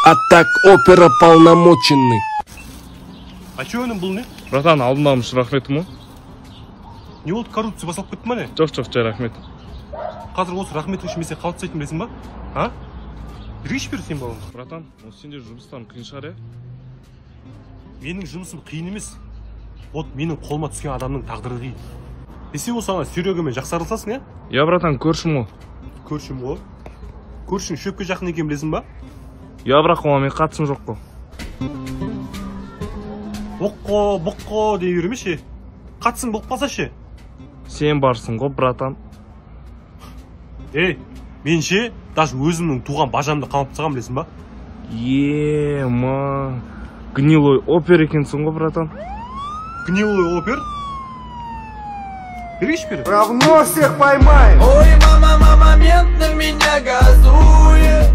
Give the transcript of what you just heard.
А так оперуполномоченный. А че, інім, бұл не? Братан, алдын алmış, рахметім ғой. Не болды, коррупция басталып кетті ма, не? Жоқ, жай рахмет. Қазір осы рахмет үшін мен сені қалып тастайтынын білесің ба, а? Бергейші бері сен балаңды. Братан, осы сенде жұмыстарың қиын шығар, иә? Менің жұмысым қиын емес, вот менің қолыма түскен адамның тағдыры қиын десе. Осы ана Серегамен жақсы араласасың, иә? Иә, братан, көршім ғой. Көршім ғой. Көршің шөпке жақын екенін білесің ба? Иә, бірақ оған мен қатысым жоқ қой. Боққо, боққо дей берме ше. Қатысың болып қалса ше? Сен барсың ғой, братан. Ей, мен ше, даже өзімнің туған бажамды қамап тастағанмын, білесің ба? Ема, гнилой опер екенсің ғой, братан. Гнилой опер. Бергейші бері. Равно всех поймаем. Ой, мама, мама, мент на меня газует.